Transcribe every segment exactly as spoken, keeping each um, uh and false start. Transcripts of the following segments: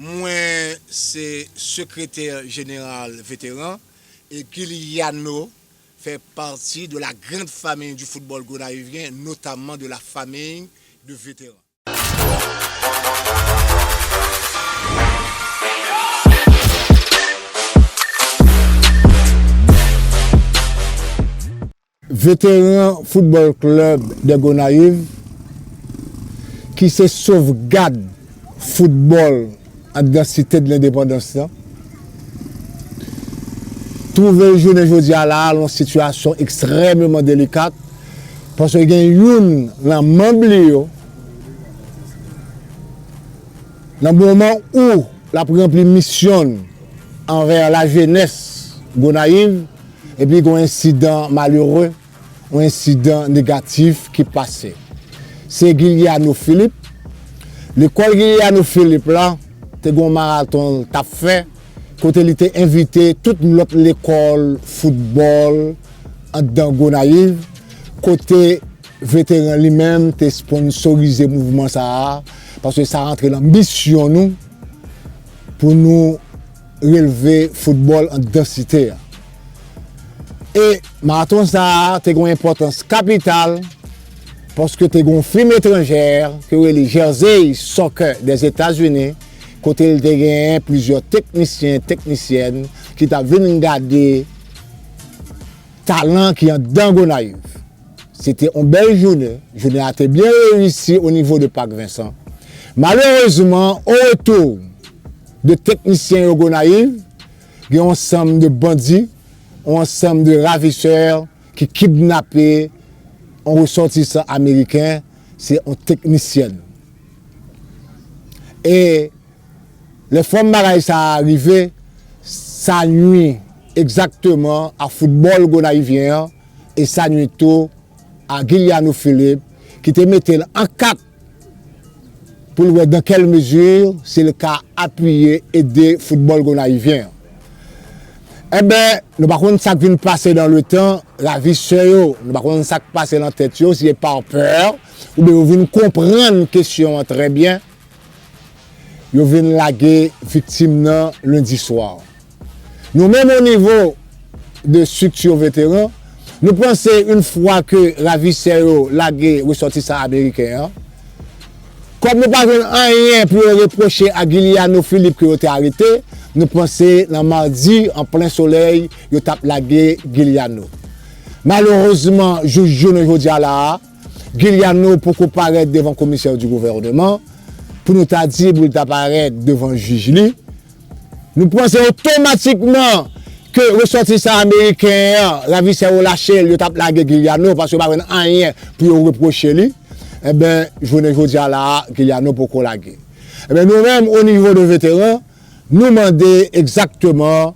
Mwen se sekretè jeneral Veteran e Giuliano fait partie de la grande famille du football gonaïvien, notamment de la famille de Vétéran. Veteran Football Club de Gonayiv, ki se sovgad foutbòl anndan Site de Lendepandans lan, twouve l jounen jodi a la a nan yon sitiyasyon ekstrèmeman delikat, paske gen youn nan manm li yo, nan moman ou l ap ranpli misyon l anvè lajenès Gonayiv, epi gen yon ensidan malere, yon ensidan negatif ki pase. Se Giuliano Philippe. Lekòl Giuliano Philippe la te gen yon maraton l t ap fè, kote li te envite tout lòt lekòl foutbòl anndan Gonayiv, kote Veteran li menm te sponsorize mouvman sa a, paske sa rantre nan misyon nou pou nou relve foutbòl anndan Site a. E maraton sa a te gen yon enpòtans kapital, paske te gen yon fim etranjè ki rele Jersey Soccer des États-Unis, kote l te genyen plizyè teknisyen, teknisyèn ki t ap vin gade talan ki anndan Gonayiv. Se te yon bèl jounen. Jounen an te byen reyisi o nivo de Pak Vensan. Malerezman, o retou de teknisyen yo Gonayiv, gen yon ansanm de bandi, yon ansanm de ravisè ki kidnape yon resòtisan ameriken, se yon teknisyèn. E lè fòm bagay sa a rive, sa nwi egzakteman a foutbòl gonayivyen an, e sa nwi tou a Giuliano Philippe, ki te mete l an kat pou l wè dans quelle mesure si l ka apiye, ede foutbòl gonayivyen an. Enben, nou pa konn sa k vin pase dans le temps, ravisè yo, nou pa konn sa k pase nan tèt yo, si se par peur, oubyen yo vin konprann kesyon an trè byen, yo vin lage viktim nan lendi swa. Nou menm o nivo de estrikti Veteran, nou panse yon fwa ke ravisè yo lage resòtisan ameriken an, kòm nou pa jwenn anyen pou yo repwoche a Giuliano Philippe ke yo te arete, nou panse nan madi an plen solèy, yo t ap lage Giuliano. Malerezman, jis jounen jodi a la a, Giuliano poko parèt devan komisè di gouvèneman pou nou ta di pou l ta parèt devan jij li. Nou panse otomatikman ke resòtisan ameriken an, ravisè yo lache l, yo t ap lage Giuliano, paske yo pa jwenn anyen pou yo repwoche li. Enben, jounen jodi a la a, Giuliano poko lage. Enben, nou menm, o nivo de Veteran, nou mande egzakteman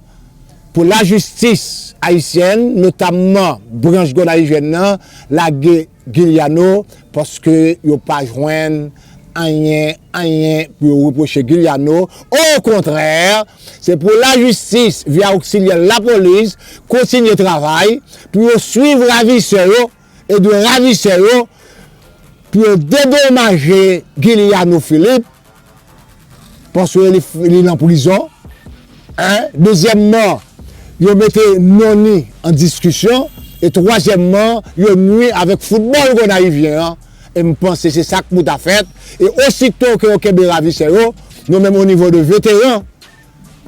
pou lajistis ayisyèn, notamman branch gonayivyèn nan, lage Giuliano, paske yo pa jwenn anyen, anyen pou yo repwoche Giuliano. Okontrè, se pou lajistis, via oksilyè lapolis, kontinye travay pou yo swiv ravisè yo, e de ravisè yo, pou yo dedomaje Giuliano Philippe, paske li, li nan prizon. En, dezyèmman, yo mete non ni an diskisyon. E twazyèmman, yo nwi avèk foutbòl gonayivyen an. E m panse se sa k pou ta fèt. E osito ke yo kenbe ravisè yo, nou menm o nivo de Veteran,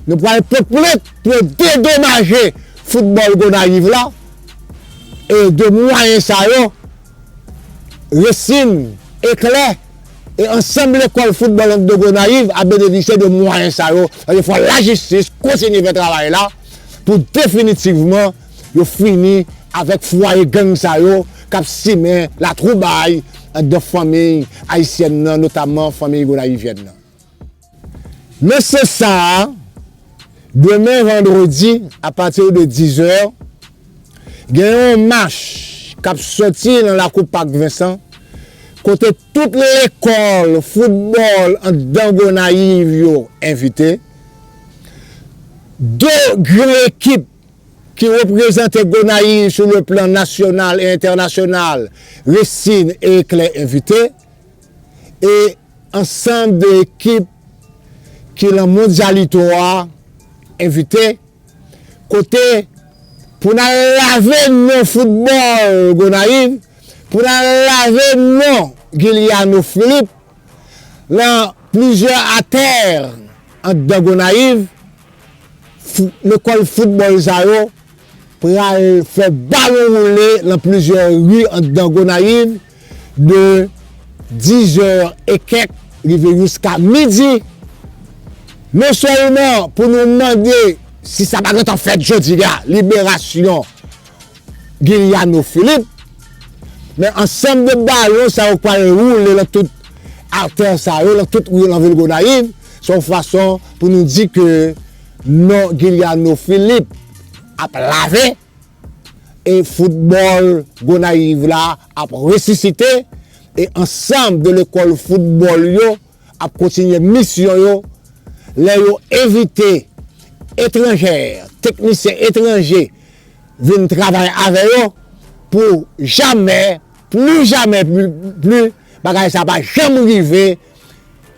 nou pral pote plent pou yo dedomaje foutbòl Gonayiv la. E de mwayen sa yo, Resin, Eklè e ansanm lekòl foutbòl anndan Gonayiv ap benefisye de mwayen sa yo. Sa vle di fò lajistis kontinye fè travay la pou definitivman yo fini avèk fwaye gang sa yo k ap simen latwoubay anndan fanmi ayisyèn nan, notamman fanmi gonayivyèn nan. Nan sans sa a, demen vandredi, apati de diz è, gen yon mach k ap sòti nan lakou Pak Vensan, kote tout lekòl foutbòl anndan Gonayiv yo envite. De gran ekip ki reprezante Gonayiv sou le plan nasyonal e entènasyonal, Resin e Eklè envite. E ansanm de ekip ki lan mondyalito a envite, kote pou n al lave non foutbòl Gonayiv, pou n al lave non Guiliano Philippe lan plizyè atè anndan Gonayiv, fou- lekòl foutbòl sa yo pral fè balon woule lan plizyè ri anndan Gonayiv de dizè e kèk rive jiska midi. Non sèlman pou nou mande, si sa pa gentan fèt jodi a, liberasyon Guiliano Philippe, men ansanm de balon sa yo pral woule lan tout atè sa yo, lan tout ri lan vil Gonayiv, se yon fason pou nou di ke non Guiliano Philippe ap lave, e foutbòl Gonayiv la ap resisite, e ansanm de lekòl foutbòl yo ap kontinye misyon yo, lè yo envite etranjè, teknisyen etranje vin travay avè yo, pou jamè, pli jamè pli, pli, bagay sa pa janm rive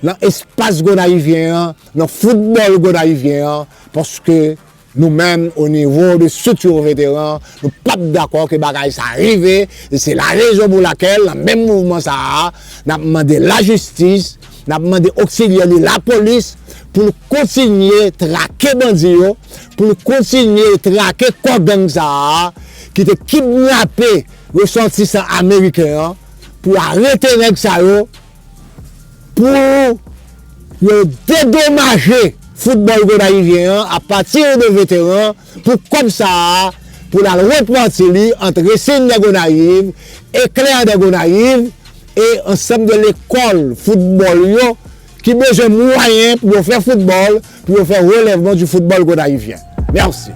lan espas gonayivyen an, lan foutbòl gonayivyen an, paske nou menm, o nivo de estrikti veteran, nou p ap dakò ke bagay sa rive, e se larezon pou lakèl, lan menm mouvman sa a, n ap mande lajistis, n ap mande oksilyè li, lapolis, pou l kontinye trake bandi yo, pou l kontinye trake kò gang sa a, ki te kidnape resòtisan ameriken an, pou arete nèg sa yo, pou yo dedomaje foutbòl gonayivyen an apati de veteran, pou kòb sa a, pou l al repanti li ant Resin dè Gonayiv, Eklè dè Gonayiv, e ansanm de lekòl foutbòl yo, ki bezwen mwayen pou yo fè foutbòl, pou yo fè relèvman di foutbòl gonayivyen. Mèsi.